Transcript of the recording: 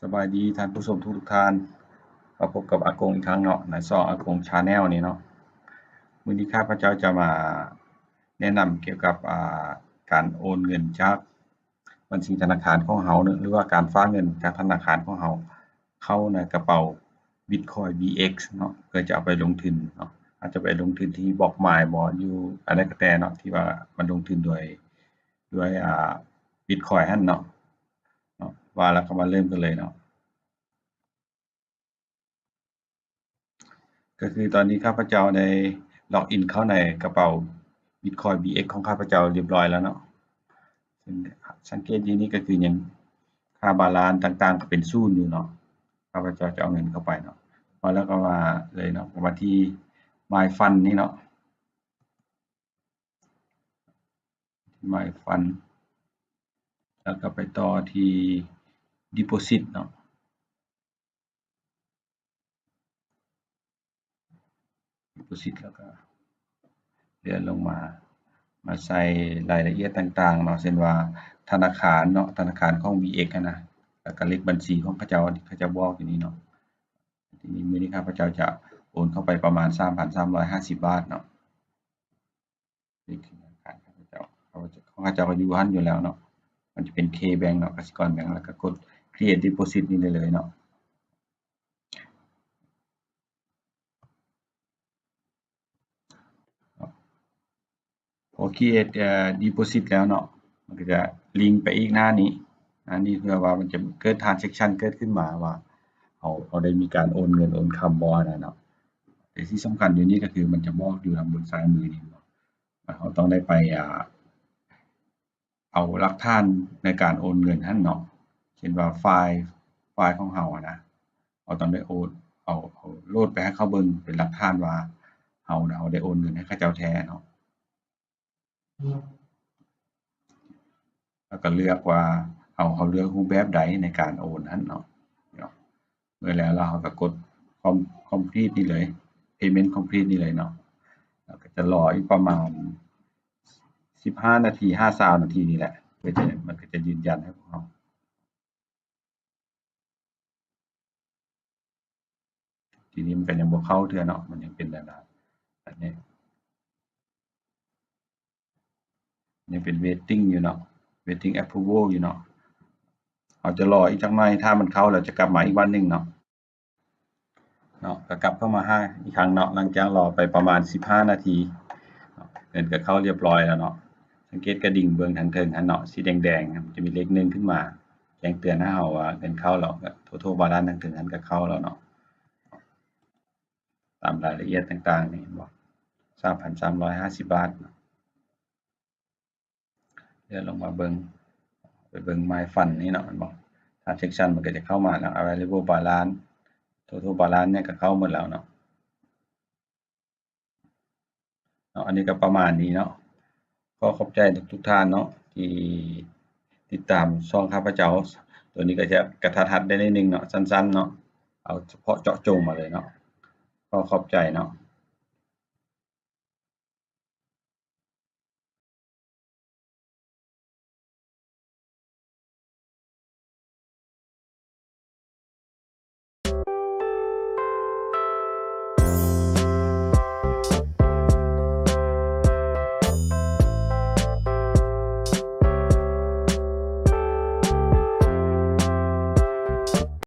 ສະບາຍດີທ່ານຜູ້ຊົມທຸກໆທ່ານ ມາພົບກັບອາກົງອີກຄັ້ງເນາະ ໃນຊ່ອງອາກົງ Channel ນີ້ເນາະ. ມື້ນີ້ຂ້າພະເຈົ້າຈະມາແນະນຳກ່ຽວກັບ ອ່າ ການໂອນເງິນຈາກບັນຊີທະນາຄານຂອງເຮົາ ຫຼືວ່າການຝາກເງິນຈາກທະນາຄານຂອງເຮົາ ເຂົ້າໃນກະເປົາ Bitcoin BX ເນາະ ເພື່ອຈະເອົາໄປລົງທຶນເນາະ ອາດຈະໄປລົງທຶນທີ່ BlockMine ບໍ່ ຢູ່ອັນໃດກໍແຕ່ເນາະ ທີ່ວ່າມັນລົງທຶນໂດຍ ໂດຍ ອ່າ Bitcoin ຫັ້ນເນາະ. ເນາະ ວ່າແລ້ວກໍມາເລີ່ມກັນເລີຍເນາະ. ກໍຄືຕອນນີ້ຂ້າພະເຈົ້າໄດ້ log in ເຂົ້າໃນກະເປົາ Bitcoin BX ຂອງຂ້າພະເຈົ້າຮຽບຮ້ອຍແລ້ວເນາະ. ເຊິ່ງສັງເກດຢູ່ນີ້ກໍຄືຍັງ ຄ່າ balance ຕ່າງໆ ກໍເປັນສູນຢູ່ເນາະ. ຂ້າພະເຈົ້າຈະເອົາເງິນເຂົ້າໄປເນາະ. ວ່າແລ້ວກໍມາເລີຍເນາະ ມາທີ່ My Fund ນີ້ເນາະ. My Fund ແລ້ວກໍໄປຕໍ່ທີ່ Deposit ເນາະ Deposit ແລ້ວກໍເລື່ອນລົງມາ ມາໃສ່ລາຍລະອຽດຕ່າງໆເນາະ ເຊັ່ນວ່າທະນາຄານເນາະ ທະນາຄານຂອງ BX ຫັ້ນນະ ແລ້ວກໍເລກບັນຊີຂອງເຂົາເຈົ້າ ເຂົາເຈົ້າບອກຢູ່ນີ້ເນາະ. ທີນີ້ມື້ນີ້ຂ້າພະເຈົ້າຈະໂອນເຂົ້າໄປປະມານ ສາມພັນສາມຮ້ອຍຫ້າສິບບາດເນາະ. ນີ້ຄືທະນາຄານຂອງເຂົາເຈົ້າ ຂອງເຂົາເຈົ້າກໍຢູ່ຫັ້ນຢູ່ແລ້ວເນາະ ມັນຈະເປັນ K-Bank ເນາະ ກະສິກອນແບັງ ແລ້ວກໍກົດ Create Deposit ນີ້ໄດ້ເລີຍເນາະ. ພໍ Create ເອີ Deposit ແລ້ວເນາະ ມັນກໍຈະລິງໄປອີກໜ້ານີ້ ໜ້ານີ້ເພື່ອວ່າມັນຈະເກີດ Transaction ເກີດຂຶ້ນມາວ່າ ເຮົາ ເຮົາໄດ້ມີການໂອນເງິນໂອນຄຳບໍ່ຫັ້ນນະເນາະ. ແຕ່ທີ່ສຳຄັນຢູ່ນີ້ກໍຄືມັນຈະບອກຢູ່ທາງເບື້ອງຊ້າຍມືນີ້ເນາະ ວ່າເຮົາຕ້ອງໄດ້ໄປ ອ່າ ເອົາຫຼັກຖານໃນການໂອນເງິນຫັ້ນເນາະ ເຊັ່ນວ່າໄຟລ໌ ໄຟລ໌ຂອງເຮົາຫັ້ນນະ ເຮົາຕ້ອງໄດ້ໂອນ ເອົາ ເອົາໂຫຼດໄປໃຫ້ເຂົາເບິ່ງເປັນຫຼັກຖານວ່າເຮົານະ ເຮົາໄດ້ໂອນເງິນໃຫ້ເຂົາເຈົ້າແທ້ເນາະ. ແລ້ວກໍເລືອກວ່າເຮົາ ເຮົາເລືອກຮູບແບບໃດໃນການໂອນຫັ້ນເນາະ ເນາະ. ເມື່ອແລ້ວ ແລ້ວເຮົາກໍກົດ Com- Complete ນີ້ເລີຍ Payment Complete ນີ້ເລີຍເນາະ. ແລ້ວກໍຈະລໍອີກປະມານສິບຫ້ານາທີຫາຊາວນາທີນີ້ແຫຼະ ເພື່ອຈະ ມັນກໍຈະຢືນຢັນໃຫ້ພວກເຮົາ. ທີນີ້ມັນກໍຍັງບໍ່ເຂົ້າເທື່ອເນາະ ມັນຍັງເປັນແບບນັ້ນ ອັນນີ້ຍັງເປັນ Waiting ຢູ່ເນາະ Waiting Approval ຢູ່ເນາະ. ເຮົາຈະລໍອີກຈັກໜ້ອຍ ຖ້າມັນເຂົ້າແລ້ວຈະກັບມາອີກວັນໜຶ່ງເນາະ. ເນາະ ກໍກັບເຂົ້າມາຫາອີກຄັ້ງເນາະ ຫຼັງຈາກລໍໄປປະມານສິບຫ້ານາທີເນາະ ເງິນກໍເຂົ້າຮຽບຮ້ອຍແລ້ວເນາະ. ສັງເກດກະດິ່ງເບິ່ງທາງເທິງຫັ້ນເນາະ ສີແດງໆ ມັນຈະມີເລກໜຶ່ງຂຶ້ນມາ ແຈ້ງເຕືອນໃຫ້ເຮົາວ່າເງິນເຂົ້າແລ້ວ ກໍ Total Balance ທາງເທິງຫັ້ນກໍເຂົ້າແລ້ວເນາະ. ຕາມລາຍລະອຽດຕ່າງໆ ນີ້ເຫັນບໍ່ ສາມພັນສາມຮ້ອຍຫ້າສິບບາດເນາະ. ເລື່ອນລົງມາເບິ່ງ ໄປເບິ່ງ My Fund ນີ້ເນາະ ເຫັນບໍ່ Transaction ມັນກໍຈະເຂົ້າມາແລ້ວ Available Balance Total Balance ຫຍັງກໍເຂົ້າໝົດແລ້ວເນາະ. ເນາະ ອັນນີ້ກໍປະມານນີ້ເນາະ. ຂໍຂອບໃຈທຸກໆທ່ານເນາະ ທີ່ຕິດຕາມຊ່ອງຂ້າພະເຈົ້າ. ໂຕນີ້ກໍຈະກະທັດຮັດໄດ້ໜ້ອຍໜຶ່ງເນາະ ສັ້ນໆເນາະ ເອົາສະເພາະເຈາະຈົງມາເລີຍເນາະ. ຂໍຂອບໃຈເນາະ.